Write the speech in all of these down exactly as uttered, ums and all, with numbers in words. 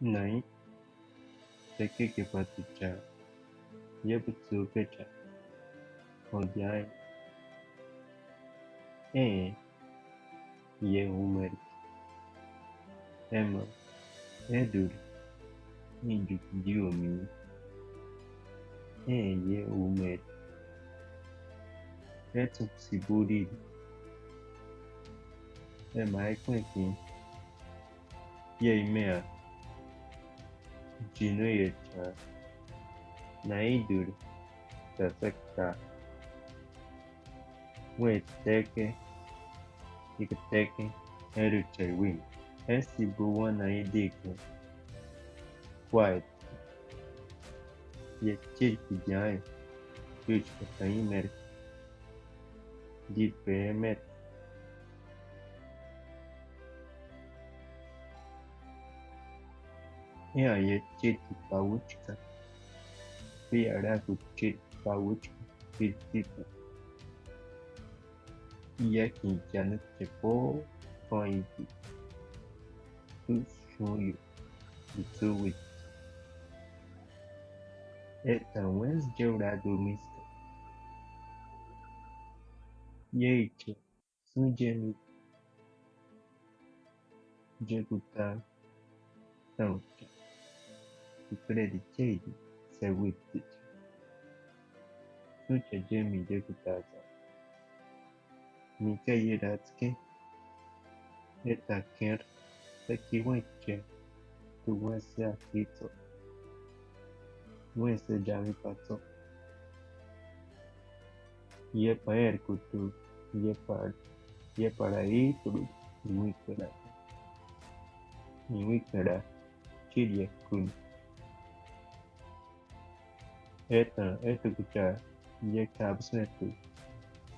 Nain, teke ke patu cha, ye putsu ke cha, o jai. E, ye umer. Ema, e dur, ni juk dio mi. E, ye umer. E tup si buri. Ema, e kwenki. Ye imea. Jinu ye cha. Na idur. Tasekta. Mwe teke. Ikateke. Eru chaiwin. Esi buwa na idike. Quiet. Ye chirki jai. Kuch kata imer. Di pemet. Ea ye chirki pauchka. Pi ara ku chirki pauchka. Pi tipu. Ia kin kianu chepo. Koinki. Tu shuyu. Bitsuwit. Eta wens jeuradu miska. Yeiche. Sujemi. Jekuta. Taucha. Ikredi cheidi. Sewit. Sucha jemi jekuta sa. Mika yeratske. Eta ker. Taki wenche. Tu wense akito. Wense jami pato. Ye pa er kutu. Ye pa. Ye para itru. Iwikera. Iwikera. Chirye kun. Eta, eta kucha, ye kabsmetu,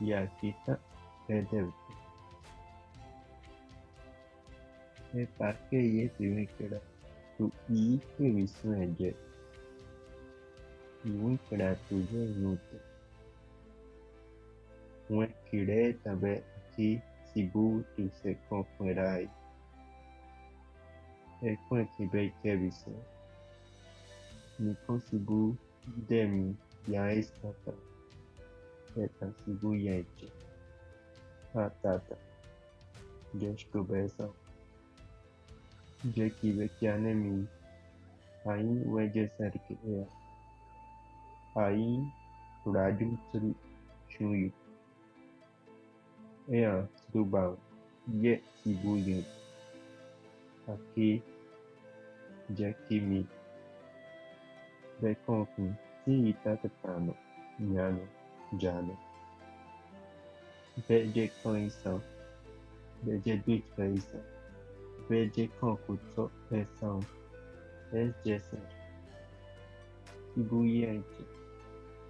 ya kita, edevtu. E parke ye tiwikera, tu i ke vismeje. Iwikera tu ye nute. Mwe kire tabe aki sibu tu se konferai. E kwen ki be ke vise. Ni kon sibu Demi ya iskata. Eta sibu ya iche. Atata. Jesh kubesa. Jeki be kiane mi. Ai we je serke ea. Ai rajum suru shuyu. Ea, suba, ye, sibuye. Aki, jekimi. Bekonku, si ita katano, nyano, jano. Beje kon isa. Beje duch ka isa. Beje konku to esa. Es jesa. Sibuye,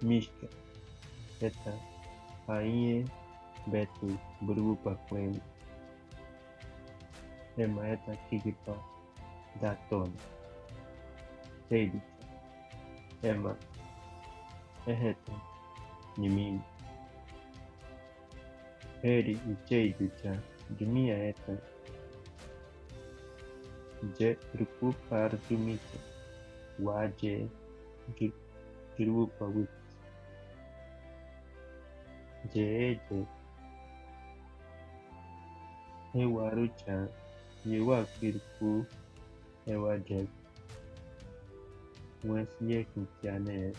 mishka. Eta, aie, betu, burubu pa kwenu. Ema eta kikipa, datona. Teidi. Ema, eheta, nimin. Heri ichei ducha, jumia eta. Je rupu par jumite. Wa je ju-, jurupa wit. Je, je. He waru cha, ye wa kirpu, he wa je. Wes ye kuchanes.